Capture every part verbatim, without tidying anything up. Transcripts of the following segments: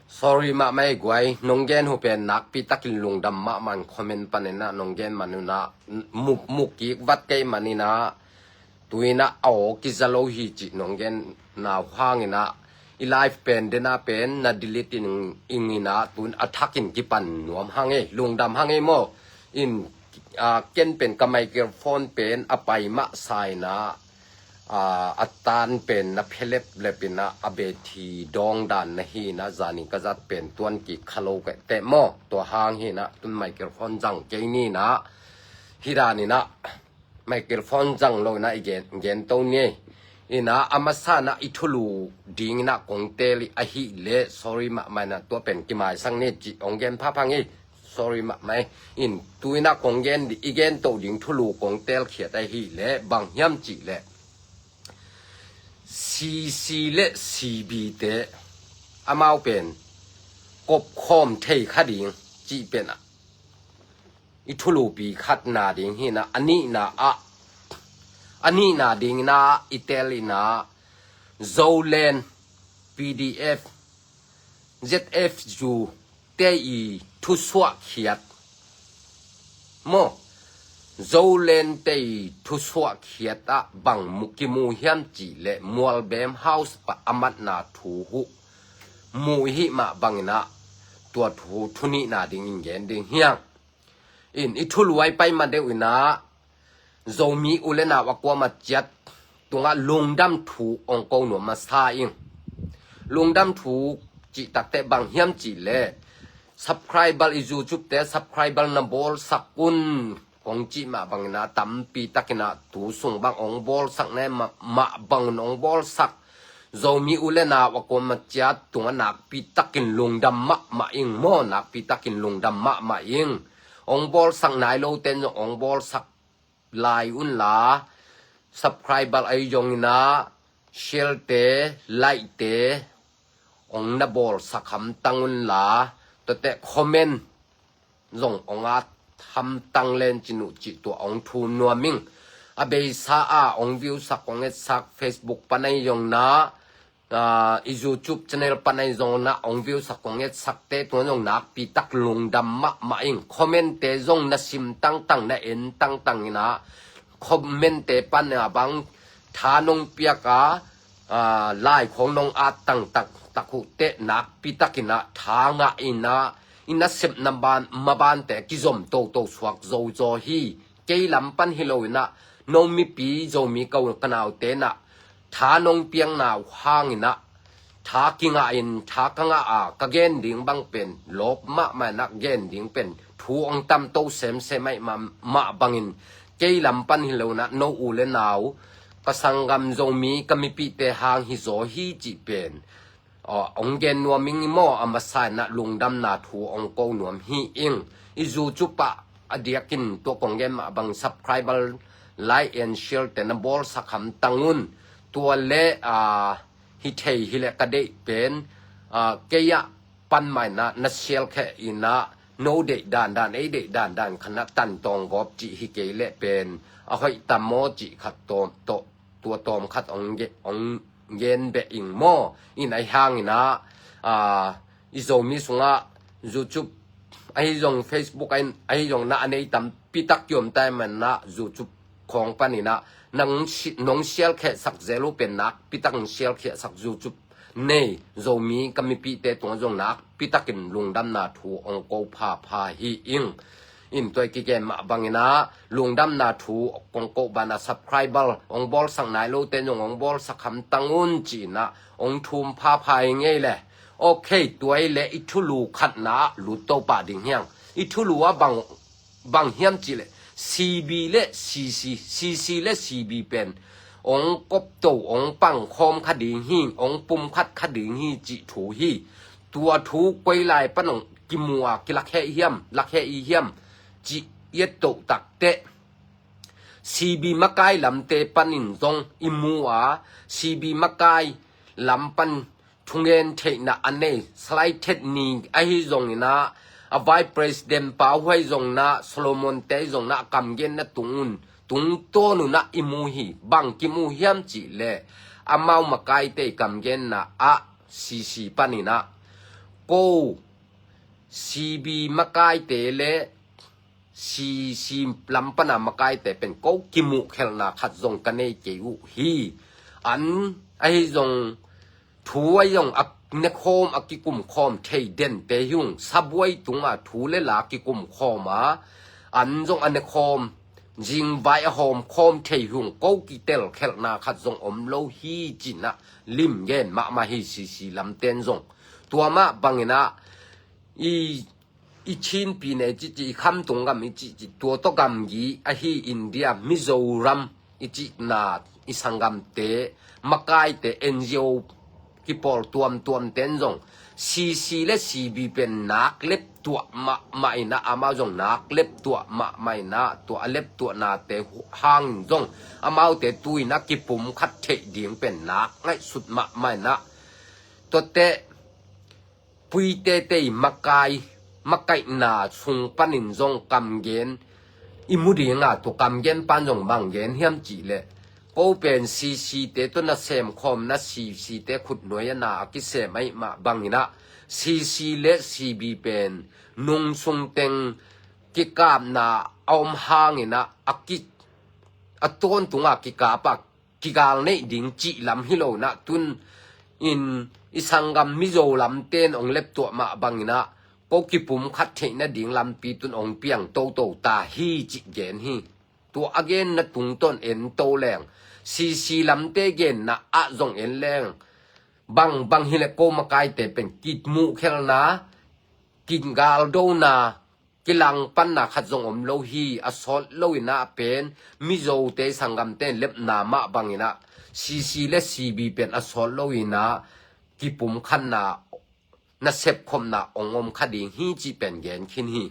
Sorry mahmah ei guai, nong gen uh pen nakpi takin lungdam mahmah in, comment panin ah nong gen man un ah, mu, mu kik vat kei manin ah, tu in ah a aw kiza lo hi cih nong gen na uh hangin ah, i live pen den ah pen na delete in ing in ah, tu in a thakin kipan nuam hang ei, lungdam hang ei maw. In, ah, ken pen ka microphone pen a pai mah sa in ah, ah, a tan pen na phe leplep in ah, a battery dawng dan na hi in ah, zanin ka zat pen tuan kik kha lo kei teh maw. Tua hang hi in ah, tun microphone zang kei ni in ah, hi dan in ah, microphone zang lo in ah i gen, gen to ni ei. In ah, a masa in ah i thulu ding in ah kong teel i ahih leh, sorry mahmah in ah, tua pen kimaisak ni cih hong gen pha phang ei. Sorry mahmah ei. In, tu in ah kong gen di, i gen to ding thulu kong teelkhiat ahih leh bang hiam cih leh, C C le C B te amau pen kopkhawm thei kha ding cih pen ah, i thulupi khat na ding hi in ah, a nihna ah, a nihna ding in ah i teel in ah, Zoland, P D F, Z F U te i thusuahkhiat maw, Zoland te i thusuahkhiat ah bang mu, kimu hiam cih leh, Mualbem House pah a matna thu uh mu hi mah bangin ah, tua thu, thu nihna dingin gen ding hi hang. In, i thulu ah i pai ma deuh in ah, Zomi u le nau a kuamah ciat tungah lungdam thu hong ko nuam masa ing. Lungdam thu cih tak teh bang hiam cih leh, subscriber, i YouTube te subscriber na bawlsak un kong cih mah bangin ah, tampi takin ah tu sung bang hong bawlsak na, mah, mah bang un hong bawlsak Zomi u le nau a kuamah ciat tungah nakpi takin lungdam mahmah ing maw, nakpi takin lungdam mahmah ing. Hong bawlsak nai lo ten zong hong bawlsak lai un la, subscriber ahi zongin ah, share te, like te hong na bawlsak hamtang un la, tua teh comment zong hong at hamtang len cin uh cih tua hong thum nuam ing. A beisa ah hong view sak, hong etsak, Facebook pan ahi zongin ah, ah, i YouTube channel pan ahi zongin ah hong view sak, hong etsak te tua zong nakpi tak lungdam mahmah ing. Comment te zong na sim tangtang, na en tangtang in ah, comment te pan ah bang tha nong piak a, ah, lai khawng nong at tangtak tak uh teh nakpi takin ah tha ngah in ah, i nasepna ban, maban te kizom toto suak zozo hi. Kei lam pan hi lo in ah, no mipi Zomi ka u ka nau te in ah, tha nong piakna uh hangin ah, tha kingah in, tha ka ngah a, ka gen ding bang pen lawp mahmah in ah, gen ding pen thu hong tam to semsem ahih mah, mah bangin, kei lam pan hi lo in ah, no u le nau, ka sanggam Zomi, ka mipihte hang hi zaw hi cih pen, aw, hong gen nuam ing maw, a masa in ah lungdamna thu hong ko nuam hi ing. I YouTube ah a diakin tua kong gen mah bang subscriber, like and share te na bawlsak hamtang un. Tua le, ah, hi thei hi leh ka deih pen, ah, kei ah pan mah in ah na share khia in ah, no deih dandan, ei deih dandan khat na tantawng gawp cih hi kei leh pen a hoih tam maw cih khat tawm tawh, tua tawm khat hong ge-, hong gen beh ing maw. In, ahi hangin ah, ah, i Zomi sungah YouTube ahi zong, Facebook ahi, ahi zong in ah a nei tampi tak kiom ta ahih manin ah, YouTube khawng panin ah nang si-, nong share khiasak zel uh pen nakpi tak nong share khiasak, YouTube nei Zomi ka mipihte tungah zong nakpi takin lungdamna thu hong ko phapha hi ing. In, tua i kigen mah bangin ah lungdamna thu kong koh banah, subscriber hong bawlsak nai lo ten zong hong bawlsak hamtang un ci-in ah hong thum phapha hi ing ei le. Ok, tua i le i thulu khatna ah lut to pah ding hi hang. I thulu ah bang, bang hiam cih leh, C B le C C, C C le C B pen hong kopto, hong pangkhawm kha ding hi, hong pumkhat kha ding hi cih thu hi. Tua thu koi lai pan hong kimu a, kilakhia i hiam, lakhia i hiam cih i et toh tak teh, C B makai lamte panin zong i mu a, C B makai lam pan thungen theihna a nei, Salai Thet Ni ahi zongin ah, a Vice President pa uh ahi zongin ah, Solomon te ahi zongin ah, a kamgenna tung un, tungtawn un ah i mu hi. Bang kimu hiam cih leh, amau makaite i kamgenna ah, C C panin ah, ko C B makaite le C C lam pana makaite pen ko kimuhkhelhna khat zong ka nei kei uh hi. An ahi zong thu ahi zong a nekhawm a kikumkhawm thei dente hi ung. Sabuai tunga thu le la kikumkhawm a an zong a nekhawm zingvai a hawmkhawm thei hi ung. Ko kitelkhelhna khat zong om lo hi cinah limgen mahmah hi C C lamten zong. Tua mah banginah i i Chin pyine i cihcih, i khamtung gam i cihcih, tua tawh gamgi ahi India Mizoram i cihna i sanggamte, makaite, N G O kipawl tuamtuamte in zong C C le C B pen nak leptuah mahmah inah amau zong nak leptuah mahmah inah tua a leptuahnate hangin zong amaute tu inah kipumkhat theih ding pen nak ngaihsut mahmah inah tuate puite tei makai makaihna sung panin zong kamgen i mu dinga, tua kamgen pan zong bang gen hiam cihleh ko pen C C te tawh na semkhawm na C C te khutnuai a na a kisem ahih mah banginah C C le C B pen nung sungteng kikapna a om hanginah a ki a tawntunga kikap a kigal neih ding cih lam hi lo inah tun in i sanggam Mizo lamten ong leptuah mah banginah ko kipumkhat theih nading lampi tun ong piang toto ta hi cih gen hi. Tua a genna tungtawn en to leng C C lamte genna ah zong en leng bang bang hileh ko makaite pen kimuhkhelhna, kigaldona, kilangpanna khat zong om lo hi. A sawt lo inah pen Mizote sanggamte lepna mah banginah C C le C B pen a sawt lo inah kipumkhatna na sepkhopna ong om kha ding hi cih pen gen khin hi.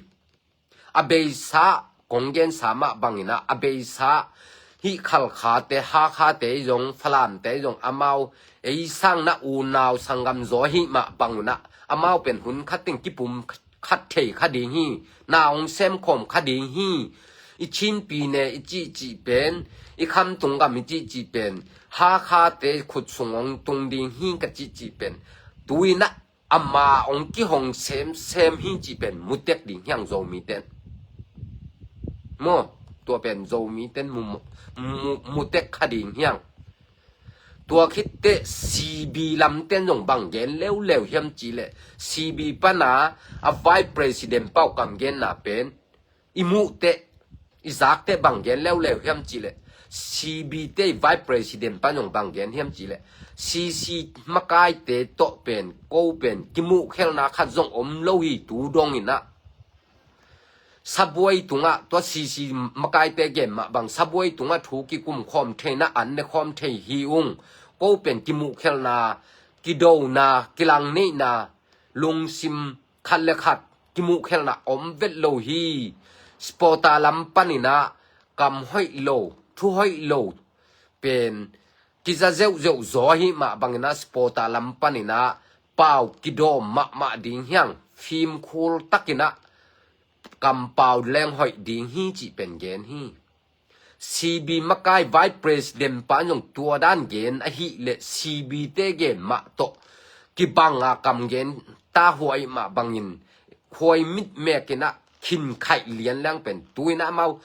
A beisa kong gensa mah banginah a beisa hih Khalkhate, Hakhate zong, Falamte zong amau ei sangna unau sanggam zaw hih mah bangunah amau pen hun khat teng kipum khat thei kha ding hi. Na ong semkhawm kha ding hi. I Chin pyine i cihcih pen, i khamtung gam i cihcih pen Hakhate khut sung ong tung ding hi ka cihcih pen tu inah ama ong kihong semsem hi cih pen mutek ding hiang Zomiten. Maw, tua pen Zomiten mu, mu, mutek kha ding hiang. Tua khitteh C B lamten zong bang gen leuleu hiam cihleh C B pana a vice president pau kamgenna pen i muhteh i zakteh bang gen leuleu hiam cihleh C B te i vice president pan zong bang gen hiam cihleh C C makaite tawh pen ko pen kimuhkhelhna khat zong om lo hi tu dong inah. Sabuai tungah tua C C makaite gen mah bang sabuai tungah thu kikumkhawm theina an nekhawm thei hi ung. Ko pen kimuhkhelhna, kidona, kilangneihna, lungsim khat le khat kimuhkhelhna om vet lo hi. Supporter lam paninah kam hoih lo, thu hoih lo pen kiza zeuhzeuh zaw hih mah banginah supporter lam paninah pau kidawm mahmah ding hiang. Fimkhul takinah kampau leng hoih ding hi cih pen gen hi. C B makai vice president pa zong tua dan gen ahih leh C B te gen mah tawh kibanga kam gen ta huai mah bangin khuai mitmek inah khinkhaih lian leng pen tu inah amau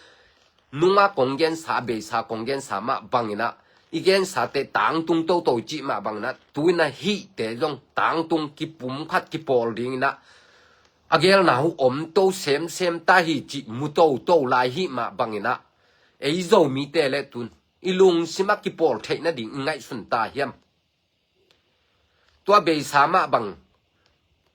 nunga kong gensa, beisa kong gensa mah banginah i gensate tangtung toto i cih mah banginah tu inah hihte zong tangtung kipumkhat kipawl dinginah a gelna uh om to semsem ta hi cih mu toto lai hih mah banginah ei Zomite le tun i lungsimah kipawl theih nading i ngaihsun ta hiam? Tua beisa mah bang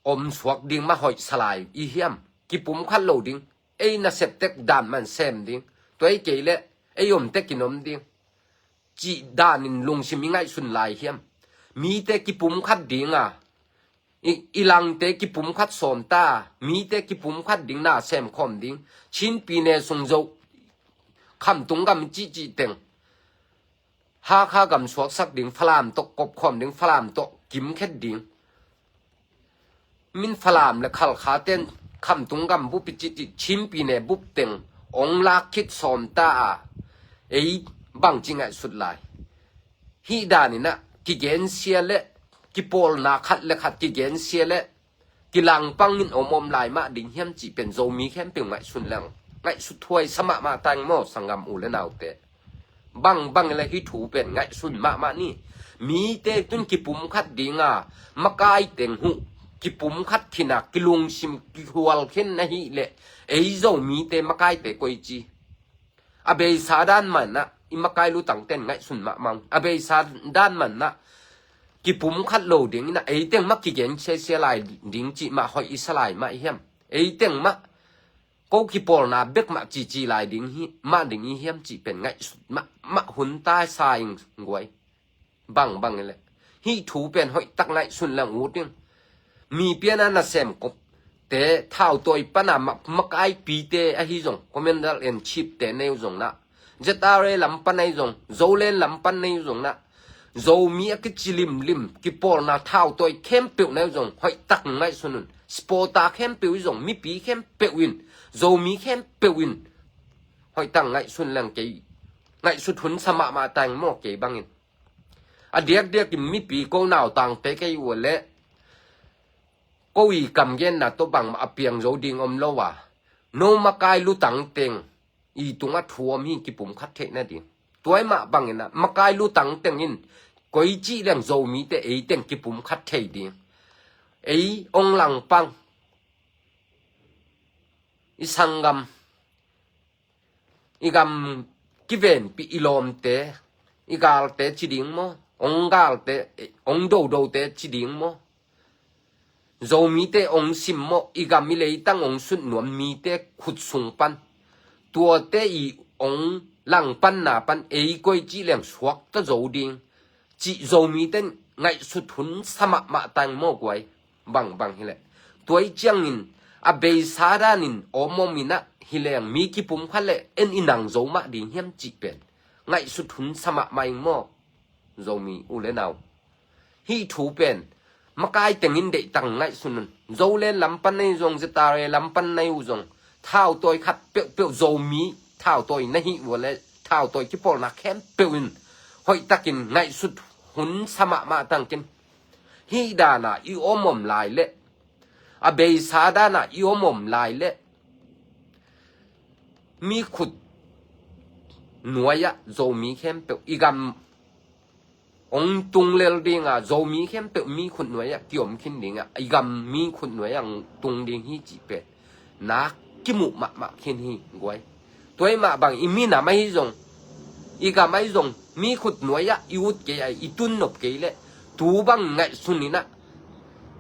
om suak ding mah hoih salai i hiam? Kipumkhat lo ding, ei naseptek dan man sem ding, tua i kei leh ei omtek in om ding cih danin lungsim i ngaihsun lai hiam? Mite kipumkhat dinga i, i langte kipumkhat sawm ta, mite kipumkhat ding na semkhawm ding, Chin pyine sung zo khamtung gam i cihcih teng Hakha gam suaksak ding, Falam tawh kopkhawm ding, Falam tawh kimkhet ding. Min Falam le Khalkha ten khamtung gam bup i cihcih Chin pyine bup teng ong lak khit sawm ta a, ei bangci ngaihsut lai? Hih daninah kigensia le kipawlna khat le khat kigensia le kilangpangin om om lai mah ding hiam cih pen Zomi khempeuh ngaihsun leng ngaihsut huai sa mahmah ta ing maw, sanggam u le naute. Bangbang le hih thu pen ngaihsun mahmah ni. Mite tun kipumkhat dinga makai teng huh kipumkhat khin a kilungsim kihual khin na hih leh ei Zomite makaite koici? A beisa dan manah i makai lutangten ngaihsun mahmah ung. A beisa dan manah kipumkhat lo ding inah eiteng mah kigen siasia lai ding cih mah hoih i sa lai mah i hiam? Eiteng mah ko kipawlna bek mah cici lai ding hi mah ding i hiam cih pen ngaihsut mah mah hun tai sa ing guai. Bangbang i leh hih thu pen hoihtak ngaihsun leng ut ing. Mi piana nasem kop te thautawi pana makaipite ahi zong, commander in chief te nei uh zong nah, Z R A lam pan ahi zong, Zoland lam pan nei uh zong nah, Zomi a kici limlim kipawlna thautawi khempeuh nei uh zong hoihtak ngaihsun un. Spota khempeuh i zong mipi khempeuh in, Zomi khempeuh in hoihtak ngaihsun leng kei ngaihsut hun sa mahmah ta ing maw kei bangin. A diakdiakin mipi ko nautangte kei uh leh ko i kamgenna tawh bangmah a piang zo ding om lo a, no makai lutang teng i tungah thu om hi kipumkhat theih nading. Tuai mah banginah makai lutang tengin koici leng Zomite eiteng kipumkhat thei ding. Ei ong langpang, i sanggam, i gam kivenpi, i lawmte, i galte ci ding maw? Ong galte, ong dodote ci ding maw? Zomite ong sim maw? I gam i leitang ong sut nuam mite khut sung pan, tuate i ong langpanna pan ei koici leng suakta zo ding cih Zomite in ngaihsut hun sa mahmah ta ing maw guai. Bangbang hi leh tuai ciangin a beisa danin om om inah hi leng mi kipumkhat leh en i nang zo mah ding hiam cih pen ngaihsut hun sa mahmah ing maw? Zomi u le nau, hih thu pen makai tengin deihtak ngaihsun un. Zoland lam pan nei uh zong, Z R A lam pan nei uh zong, thautawi khat peuhpeuh, Zomi thautawi na hih uh leh thautawi kipawlna khempeuh in hoihtakin ngaihsut hun sa mahmah tangkin. Hih dana i om om lai leh, a beisa dana i om om lai leh mi khut nuai-ah Zomi khempeuh i gam ong tung lel dinga, Zomi khempeuh mi khut nuai-ah kiom khin dinga, i gam mi khut nuai-ah ong tung ding hi cih pen nak kimuh mahmah khin hi guai. Tuai mah bang i minam ahi zong, i gam ahi zong mi khut nuai-ah i ut kei a, i tun nop kei leh tu bang ngaihsun inah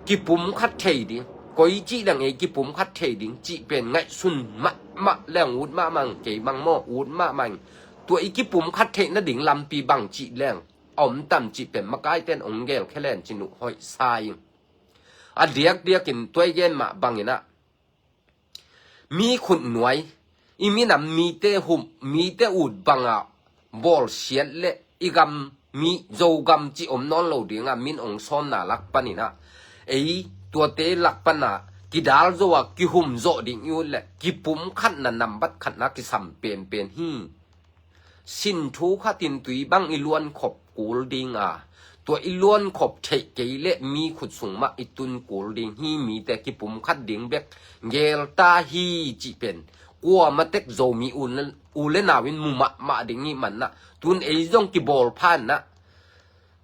kipumkhat thei ding, koici leng ei kipumkhat thei ding cih pen ngaihsun mahmah leng ut mahmah ing kei bang maw, ut mahmah ing. Tua i kipumkhat theih nading lampi bang cih leng a om tam cih pen makaiten ong gelkhia len cin uh hoih sa ing. A diakdiakin tuai gen mah banginah mi khut nuai, i minam mite humh, mite ut banga bawlsiat leh i gam mi, Zogam cih om nawn lo dinga min ong sawnna lak paninah ei tuate lak pana kidal zo a kihum zawh ding i ut leh kipumkhatna nambat khatna kisam penpen hi. Sin thu khatin tui bang i luankhop kul dinga, tua i luankhop theih kei leh mi khut sung mah i tun kul ding hi. Mite kipumkhat ding bek gelta hi cih pen kuamatek Zomi u le, u le nau in mu mahmah ding i hih manah tun ei zong kibawl phanah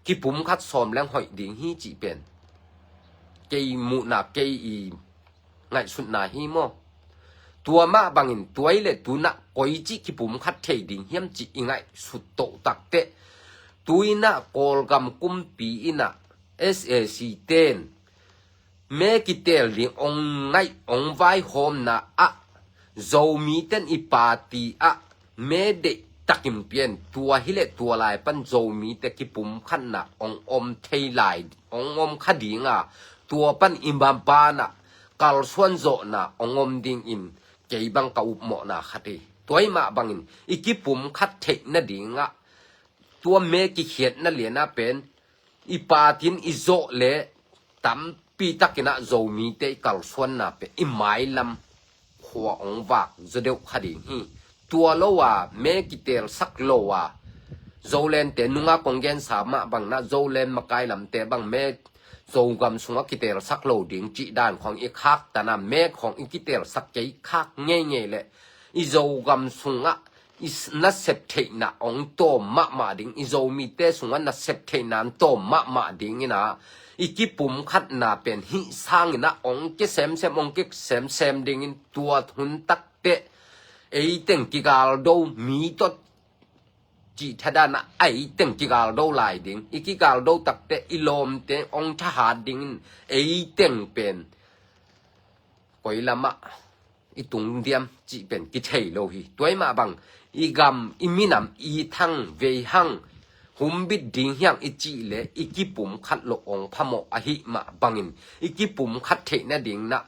kipumkhat sawm leng hoih ding hi cih pen kei muhna, kei i ngaihsutna hi maw? Tua mah bangin tuai le tunah koici kipumkhat thei ding hiam cih i ngaihsut toh takteh, tuinah Kawlgam kumpi inah S A C ten me kitel ding ong ngaih ong vaihawmna ah Zomiten i party ah me deihtakin pian, tua hileh tua lai pan Zomite kipumkhatna ong om thei lai, ong om kha dinga, tua pan i mabanah kalsuan zawhna ong om dingin kei bang ka upmawhna khat hi. Tua i mah bangin i kipumkhat theih nadingah tua me kikhiatna lianah pen i party in i zawh leh tampi takinah Zomite i kalsuanna pen i mailam khua ong vak zaw deuh kha ding hi. Tua lo a me kitelsak lo a Zolente nunga kong gensa mah banginah Zoland makai lamte bang me Zogam sungah kitelsak lo ding cih dan khawng i khaktan a, mek khawng i kitelsak kei khak ngeingei leh i Zogam sungah i nasep theihna hong tawm mahmah ding, i Zomite sungah nasep theihna hong tawm mahmah ding in a, i kipumkhatna pen hih sangin a hong kia semsem, hong kia semsem dingin tua hun takteh eiteng kigaldo, mi tawh cih thadan a eiteng kigaldo lai ding. I kigaldo takteh i lawmte hong thahat dingin eiteng pen koi lamah i tung diam cih pen kithei lo hi. Tua ahih mah bang i gam, i minam, i thang vei hang humbit ding hiang i cih leh i kipumkhat loh hong phamawh ahih mah bangin i kipumkhat theih nading in a,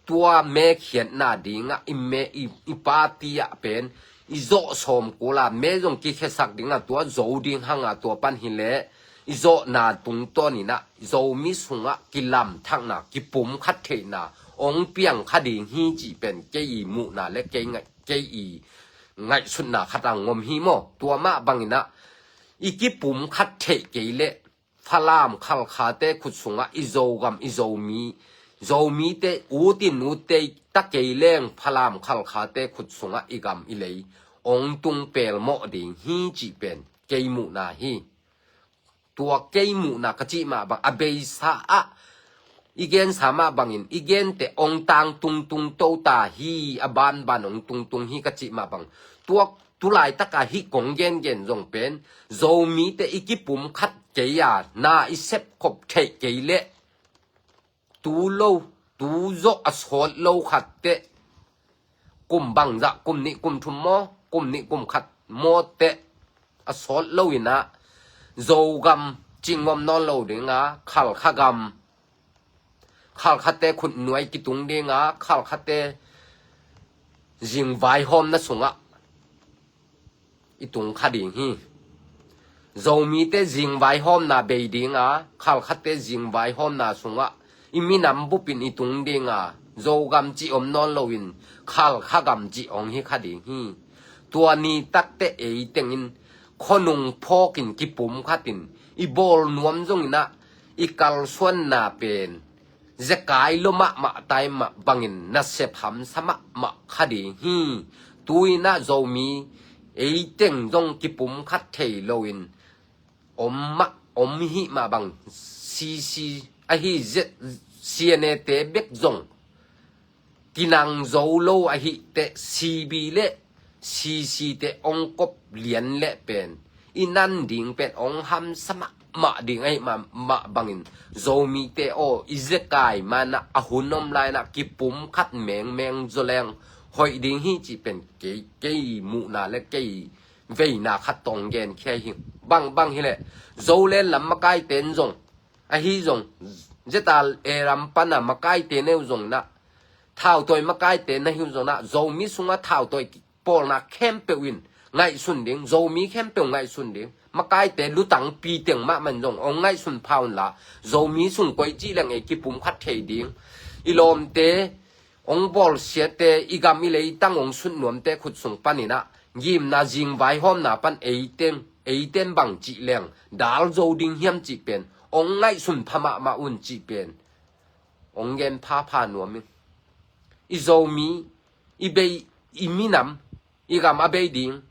tua mek khiatna dingah i me, i, i party ah pen i zawh sawm kul a, me zong kikhiasak ding a, tua zo ding hang a, tua pan hileh i zawhna tungtawn in a Zomi sungah kilamthakna, kipumkhat theihna hong piang kha ding hi cih pen kei i muhna le kei ngaih, kei i ngaihsutna khat a hong om hi maw. Tua mah bangin a i kipumkhat theih kei leh Falam Khalkhate khut sungah i Zogam, i Zomi, Zomite ut in ut tei ta kei leng Falam Khalkhate khut sungah i gam i lei hong tung pelmawh ding hi cih pen kei muhna hi. Tua kei muhna ka cih mah bang a beisa ah i gensa mah bangin i gente hong tang tungtung to ta hi, a banban hong tungtung hi ka cih mah bang. Tua tulaitak a hih kong gengen zong pen Zomite i kipumkhat kei a, na i sepkhop theih kei leh tu lo, tu zawh a sawt lo khatteh kum bangzah, kum nih kum thum maw, kum nih kum khat maw teh a sawt lo in a, Zogam cih ngom nawn lo ding a, Khalkha gam, Khalkhate khut nuai kitung ding a, Khalkhate zingvaihawmna sungah i tung kha ding hi. Zomite zingvaihawmna bei ding a, Khalkhate zingvaihawmna sungah i minam bupin i tung ding a, Zogam cih om nawn loin Khalkha gam cih hong hi kha ding hi. Tua ni takteh eiteng in khuanung phawkin kipumkhat in i bawl nuam zongin a, i kalsuanna pen zekai lo mahmah tai mah bangin nasep hamsa mahmah kha ding hi. Tu-in a Zomi eiteng zong kipumkhat thei loin om mah, om hih mah bang, C C ahi zet, C N A te bek zong kinang zo lo ahih teh C B le C C te hong kop lian leh pen i nan ding pen hong hamsa mahmah ding ahih mah, mah bangin Zomite aw, i zekai man a, a hun om lai-in a kipumkhat mengmeng zaw leng hoih ding hi cih pen kei, kei muhna le kei veina khat tawh hong genkhia hi. Bangbang hileh Zoland lam makaite in zong, ahi zong, Z R A lam pan a makaite na hi uh zongin a, thautawi makaite na hi uh zongin a, Zomi sungah thautawi pawlna khempeuh in ngaihsun ding, Zomi khempeuh ngaihsun ding. Makaite lutangpi teng mahmah in zong hong ngaihsun pha unla, Zomi sung koi cih leng ei kipumkhat thei ding. I lawmte hong bawlsiate, i gam i leitang hong sut nuamte khut sung panin a, gimna zingvaihawmna pan eiten, eiten bang cih leng dal zo ding hiam cih pen hong ngaihsun pha mahmah un cih pen hong gen phapha nuam ing. I Zomi, i bei, i minam, i gam a bei ding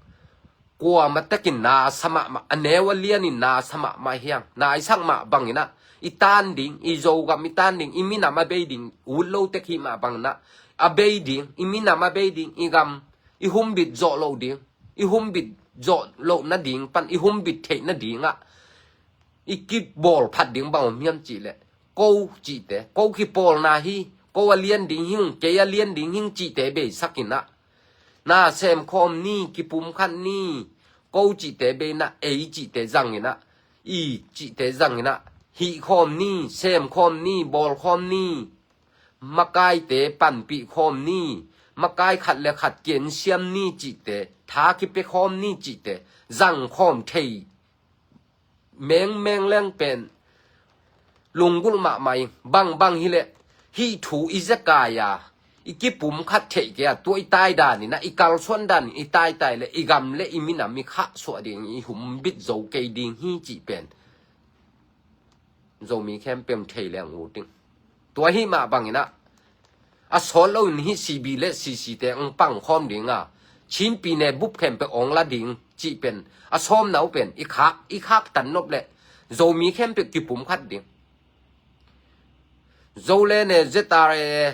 kuamah takin na sa mahmah, a neu a lianin na sa mahmah hiang. Na i sak mah bangin a, i tan ding, i Zogam i tan ding, i minam a bei ding ut lo tek hih mah bangin a, a bei ding, i minam a bei ding, i gam i humbit zawh loh ding, i humbit zawh loh nading pan i humbit theih nadingah i kibawl phat ding bang om hiam cih leh, ko cihte, ko kipawlna hi, ko a lian ding hing, kei a lian ding hing cihte beisak in a, na sem khawm ni, kipumkhat ni, ko cihte bei in a, ei cihte zang in a, i cihte zang in a, hih khawm ni, sem khawm ni, bawl khawm ni, makaite panpih khawm ni, makai khat le khat kiansiam ni cihte, tha kipia khawm ni cihte zang khawm thei mengmeng leng pen lunggulh mahmah ing. Bangbang hileh hih thu i zekai a, i kipumkhat theih kei a, tua i tai danin a, i kalsuan danin i taitai leh i gam le i minam i khahsuah ding, i humbit zo kei ding hi cih pen Zomi khempeuh thei leng ut ding. Tua hi mah bangin ah a sawt loin hih C B le C C te ong pang khawm ding a, Chin pyine bup khempeuh ong la ding cih pen a sawmna uh pen i khak, i khak tan nop leh Zomi khempeuh kipumkhat ding. Zoland e, Z R A e,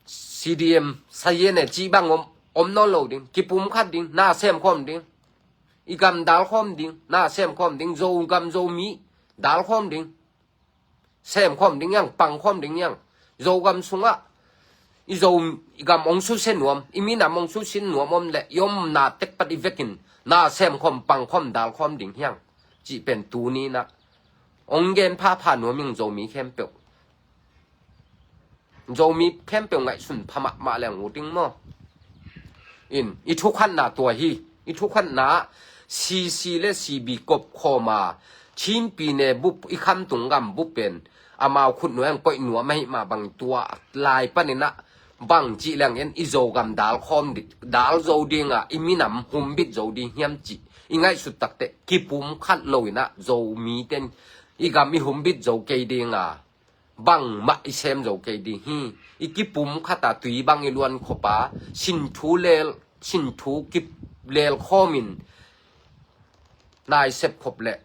C D M, Sayen e cih bang om, om nawn lo ding. Kipumkhat ding, na sem khawm ding. I gam dal khawm ding, na sem khawm ding. Zogam Zomi dal khawm ding, sem khawm ding hiang, pang khawm ding hiang. Zogam sungah i Zo, i gam ong susia nuam, i minam ong susia nuam om leh i omna tek pat i vekin na sem khawm, pang khawm, dal khawm ding hiang cih pen tuni-in ah ong gen phapha nuam ing. Zomi khempeuh, Zomi khempeuh ngaihsun pha mahmah leng ut ding maw. In, i thukhatna tua hi. I thukhatna, C C le C B kop khawm a, Chin pyine bup, i khamtung gam bup pen amau khutnuai ong koih nuam ahih mah bang, tua lai panin ah bang cih leng in i Zogam dal khawm ding, dal zo ding a, i minam humbit zo ding hiam cih i ngaihsut takteh kipumkhat loin ah Zomi ten i gam i humbit zo kei ding a, bangmah i sem zo kei ding hi. I kipumkhat a, tui bang i luan khop a, sinthu lel, sinthu kip lel khawmin na i sep khop leh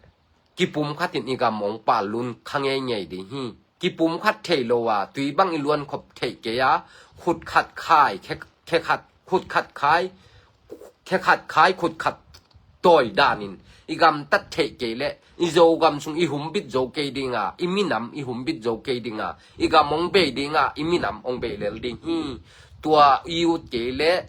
kipumkhat in i gam ong pal lun kha ngeingei ding hi. Kipumkhat thei lo a, tui bang i luan khop theih kei a, khut khat khai, khe, khe khat, khut khat khai, khe khat khai, khut khat tawi danin i gamtat theih kei leh i Zogam sung i humbit zo kei ding a, i minam i humbit zo kei ding a, i gam ong bei ding a, i minam ong bei lel ding hi. Tua i ut kei leh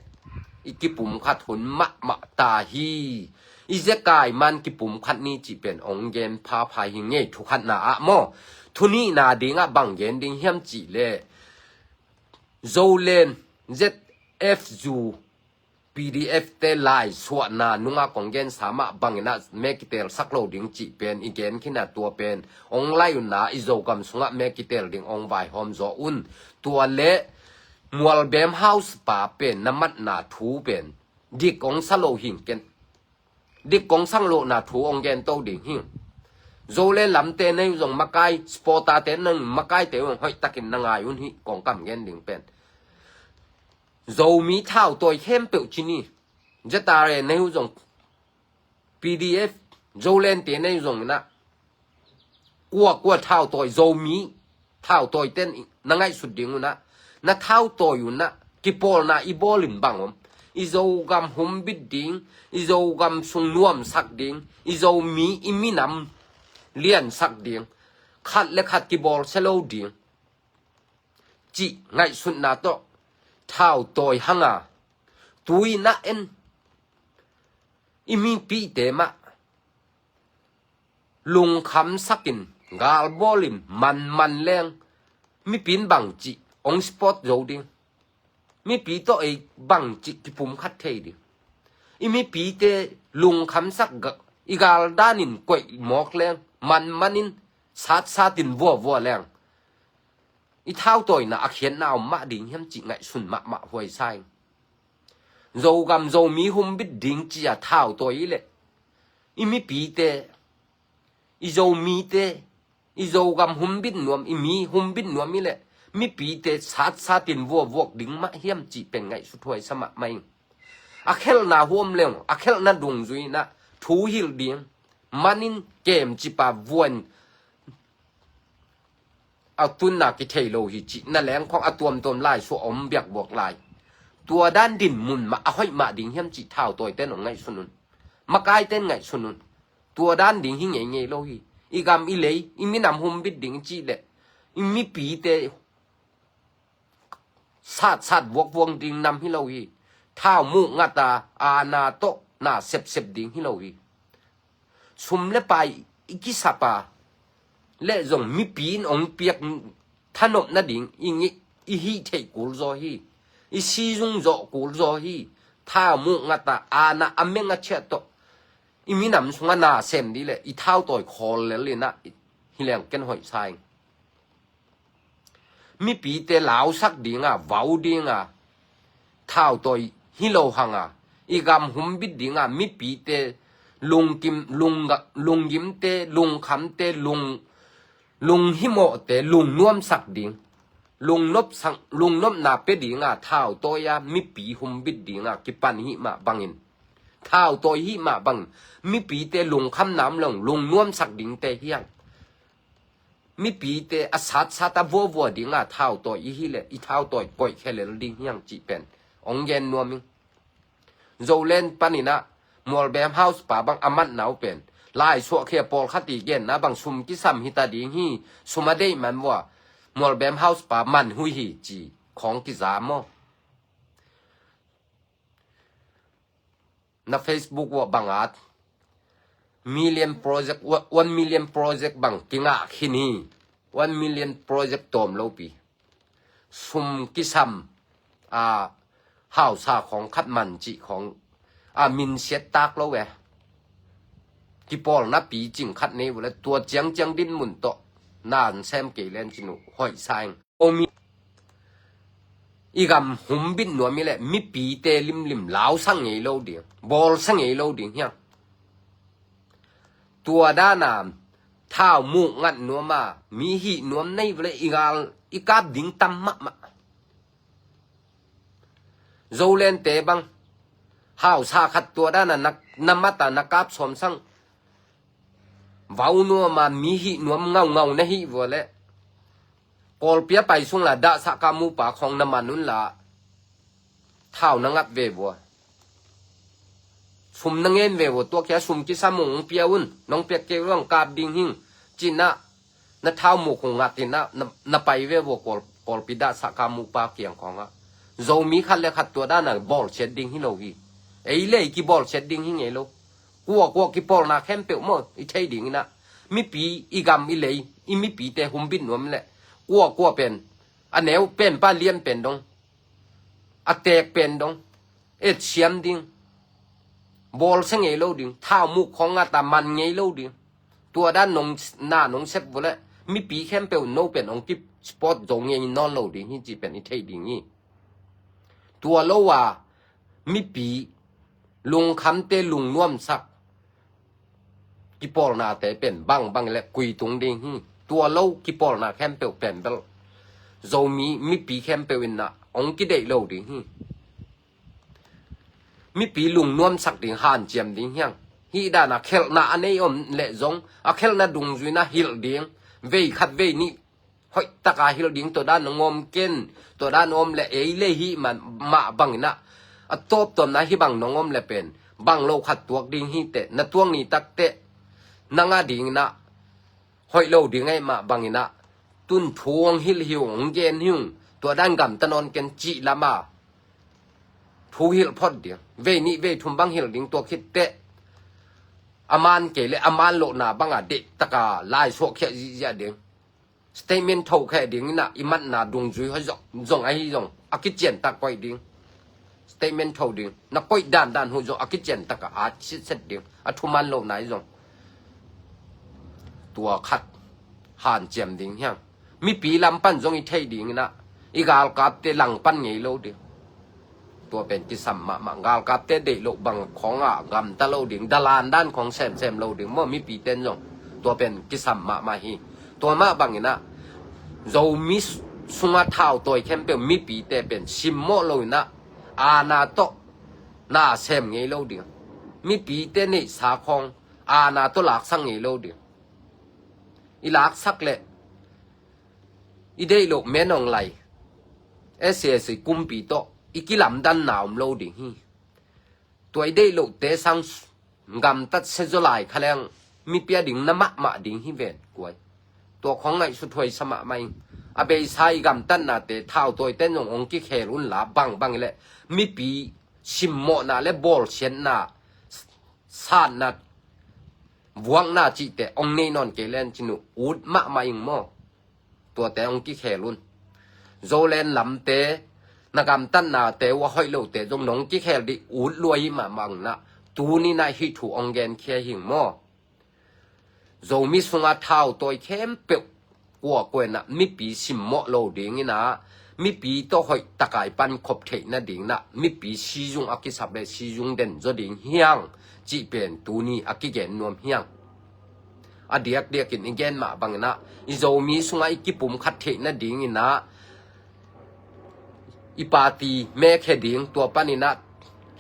i kipumkhat hun mahmah ta hi. I zekai man kipumkhat ni cih pen ong gen phapha hi ing ei, thukhatna ah maw. Thunihna dingah bang gen ding hiam cih leh, Zoland Z F U P D F te laisuahna nungah kong gensa mah bangin ah me kitelsak lo ding cih pen i gen khin a, tua pen ong lai un ah i Zogam sungah me kitel ding ong vaihawm zaw un. Tua leh Mualbem House pa pen na matna thu pen dik ong sa lo hing ken. Dik kong sang lohna thu ong gen to ding hi. Zoland lamte nei uh zong makai, supporter te nei uh, makaite uh zong hoihtakin na ngai un hi, kong kam gen ding pen. Zomi thautawi khempeuh ci ni. Z R A nei uh zong, P D F, Zoland te nei uh zong in ah, kua kua thautawi, Zomi thautawi ten na ngaihsut ding un ah, na thautawi un ah, kipawlna i bawl in bang om? I Zogam humbit ding, i Zogam sung nuamsak ding, i Zomi i minam liansak ding, khat le khat kibawlsia lo ding cih ngaihsutna tawh thautawi hang a, tu-in ah en, i mipite mah lungkhamsakin, galbawlin, manman leng, mipi in bangci ong support zo ding? Mipi tawh ei bangci kipumkhat thei ding? I mipite lungkhamsak ga, i galdanin koih mawk leng, manmanin, satsatin vuavua leng, i thautawina a khiatna om mah ding hiam cih ngaihsun mahmah huai sa ing. Zogam Zomi humbit ding ci-a thautawi i leh, i mipite, i Zomite, i Zogam humbit nuam, i mi humbit nuam i leh, mipite satsatin vuavuak ding mah hiam cih pen ngaihsut huai sa mahmah ing. A khelhna huam leng, a khelhna dungzui-in ah thu hilh ding, manin kemcipa vuan a tunna kithei lo hi cih na leng khong a tuamtuam laisuah om biakbuak lai. Tua dan dinmun mah a hoih mah ding hiam cih thautawi ten ong ngaihsun un. Makai ten ngaihsun un. Tua dan ding hi ngeingei lo hi. I gam i lei, i minam humbit ding i cih leh, i mipite satsat vuakvuak ding nam hi lo hi. Thau muk ngat a, aana tawh na sepsep ding hi lo hi. Sum le pai i kisap a, leh zong mipi in ong piak thanop nading i ngi, i hih theih kul zaw hi. I sizung zawh kul zaw hi. Thau muk ngat a, aana a meng a chiat tawh i minam sungah na sem dih leh i thautawi khawl lel in ah, hi leng ken hoih sa ing. Mipite lausak dinga, vau dinga thautawi hi lo hanga, i gam humbit dinga mipite lungkim, lungga-, lunggimte, lungkhamte, lung, lunghimawhte lungnuamsak ding, lungnopsak, lungnopna pia dinga thautawi-a mipi humbit dinga kipan hih mah bangin, thautawi hih mah bangin mipite lungkhamna om lo-in lungnuamsak dingte hiang. Mipite a satsat a vuavua dinga thautawi i hih leh i thautawi koihkhia lel ding hiang cih pen hong gen nuam ing. Zoland panin ah Mualbem House pa bang a matna uh pen, lai suahkhia pawlkhat i genna bang sum kisam hita ding hi, sum a deih man vua, Mualbem House pa man hui hi ci khawng kiza maw? Na Facebook uah bang at million project, one million project bang kingah khin hi. One million project tawm lopi, sum kisam, a, hausa khawng khat man cih khawng, a, minsiat tak lo e. Kipawlna picing khat nei vua le tua ciangciang dinmun tawh na sem kei len cin uh hoih sa ing. Omi i gam humbit nuam i leh mipite limlim lausa ngei lo ding, bawlsa ngei lo ding hiang. Tua dana thau muk ngat nuama mi hih nuam nei vua le i gal i kap ding tam mahmah. Zolente bang hausa khat tua dana na, na mata na kap sawmsang vau nuama mi hih nuam ngaungau na hih vua le Kawlpi a pai sung la dahsah ka mupa khawng na man un la thau na ngap ve vua. Sum na ngen ve vua, tua kia sum kisam ung pia un, nong piak kei uang kap ding hing. Cina na thau muk ung ngat ina na, na pai ve vua Kawl, Kawlpi dahsah ka mupa kiang khawngah. Zomi khat le khat tua dana bawlsiat ding hi lo hi. Ei le ei kibawlsiat ding hi ngei lo. Kuakua kipawlna khempeuh maw i thei ding ina. Mipi i gam i lei, i mipite humbit nuam le. Kuakua pen, a neu pen pa lian pen dong, a teek pen dong, etsiam ding. Bawlsia ngei lo ding, thau muk khawng ngata man ngei lo ding. Tua dan nong, na nong sep vua le, mipi khempeuh no pen hong kip sport zo ngei nawn lo ding hi ci pen i thei ding hi. Tua lo a, mipi, lungkhamte lungnuamsak kipawlnate pen bangbang le kuitung ding hi. Tua lo kipawlna khempeuh pen bel Zomi mipi khempeuh inna hong kideih lo ding hi. Mipi lungnuamsak ding hanciam ding hiang. Hih dana khelhna a nei om le zong a khelhna dungzuina hilh ding. Vei khat vei nih hoih taka hilh ding tua dan nong om ken, tua dan om le ei le hih man mah bangina a tawptawpna hih bang nong om le pen bang lo khat tuak ding hi teh, na tuak ni tak teh nang a dingina hoih lo ding ei mah bangina tun thu hong hilh hi ung, hong gen hi ung, tua dan gamta nawn ken cih lama thu hilh phot ding. Vei nih vei thum bang hilh ding tua khit teh a man kei le a man lohna banga deih taka lai suahkhiah zihziah ding. Statement thokhia ding ina i matna dungzui hoi zong, zong ahi zong a kician tak koih ding. Statement tho ding, na koih dandan huh zong a kician taka at sitset ding, a thuman lohna i zong. Tua khat hanciam ding hiang. Mipi lam pan zong i thei ding ina i galkapte langpan ngei lo ding. Tua pen kisam mahmah. Galkapte deih loh bang khawngah gamta lo ding, dalan dan khawng semsem lo ding maw, mipiten zong. Tua pen kisam mahmah hi. Tua mah bangina Zomi sunga thautawi khempeuh mipite pen simmawh lo ina aana tawh na sem ngei lo ding. Mipite neihsa khawng aana tawh laksak ngei lo ding. I laksak leh i deih loh men hong lai S A S kumpi tawh i kilamdanna om lo ding hi. Tua i deih lohte sang gamtat sia zaw lai kha leng mipi a ding na mahmah ding hi ven kuai. Tua khawng ngaihsut huai sa mahmah ing. A beisa i gamtatnate thautawiten zong hong kikhel unla bangbang i leh mipi simmawhna le bawlsiatna, satna, vuakna cihte hong nei nawn kei len cin uh ut mahmah ing maw? Tuate hong kikhel un. Zoland lamte na gamtatnate uh a hoih lote zong nong kikhel dih ut lua hi mahmah ing na. Tuninah hih thu hong genkhia hing maw? Zomi sunga thautawi khempeuh kuakuainah mipi simmawh lo ding inah Mipi tawh hoih takai pan khop theih nading inah mipi sizung a kisap le sizung den zaw ding hiang cih pen tuni a kigen nuam hiang. A diakdiakin i gen mah bang inah i Zomi sungah i kipumkhat theih nading inah i party mekhia ding, tua pan inah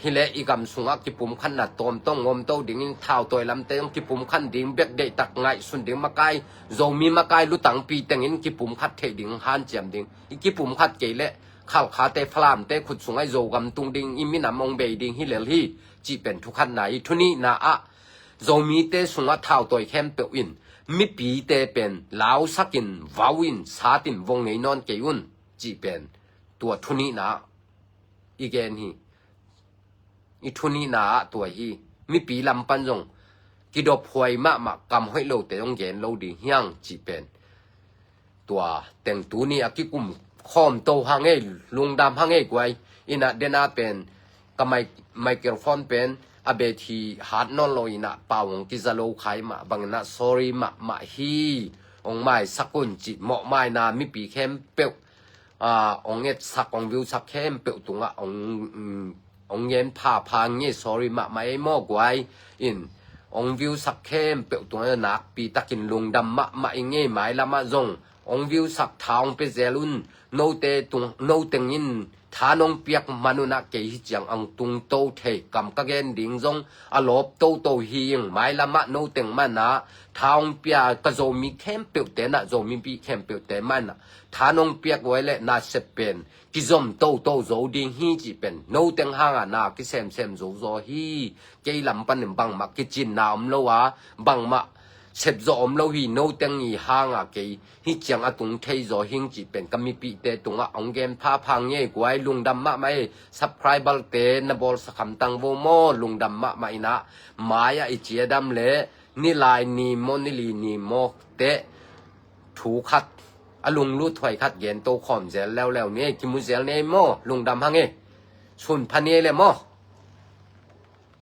hileh i gam sungah kipumkhatna tawmtawng ngomto dingin thautawi lamte zong kipumkhat ding, bek deihtak ngaihsun ding, makai, Zomi makai lutangpi tengin kipumkhat theih ding hanciam ding. I kipumkhat kei leh Khalkhate Falamte khut sungah i Zogam tung ding, i minam hong bei ding hi lel hi cih pen thukhatna hi. Thunihna ah Zomite sungah thautawi khempeuh in mipite pen lausakin vau in satin vong ngei nawn kei un cih pen tua thunihna i gen hi. I thunihna ah tua hi. Mipi lam pan zong kidophuai mahmah, kam hoih lote zong gen lo ding hiang cih pen tua teng tuni a kikum khawm to hang ei, lungdam hang ei guai. Inah dena pen ka mai-, microphone pen a battery hat nawn lo inah pau hong kiza lo khai mah bang inah sorry mahmah hi. Hong maisak un cih mawhmaina mipi khempeuh, ah, hong etsak, hong viewsak khempeuh tungah hong, mm, hong gen phapha ngei, sorry mahmah ei maw guai. In hong viewsak khempeuh tungah nakpi takin lungdam mahmah i ngei. Mailamah zong hong viewsak, tha hong pia zel un. Note tung, noteng in tha nong piak man unah kei hi ciang ang tungto thei, kam ka gen ding zong a lawp toto hi ing. Mailamah noteng manah tha hong pia ka Zomi khempeuhte nah, Zomi pi khempeuhte manah tha nong piak uai leh nasep pen kizom toto zo ding hi cih pen noteng hangah na kisemsem zo zaw hi. Kei lam panin bangmah kicinna om lo a, bangmah sepzawh om lo hi. Noteng i hangah kei hi ciang a tung thei zaw hing cih pen ka mipite tungah hong gen phapha ngei guai. Lungdam mahmah ei. Subscriberte na bawlsak hamtang vo maw, lungdam mahmah inah mai-ah i ciadam leh nilai ni maw, nili ni maw teh thu khat, a lunglut huai khat gen to khawm zel leuleu ni ei. Kimu zel ni ei maw, lungdam hang ei. Sun pha ni ei le maw.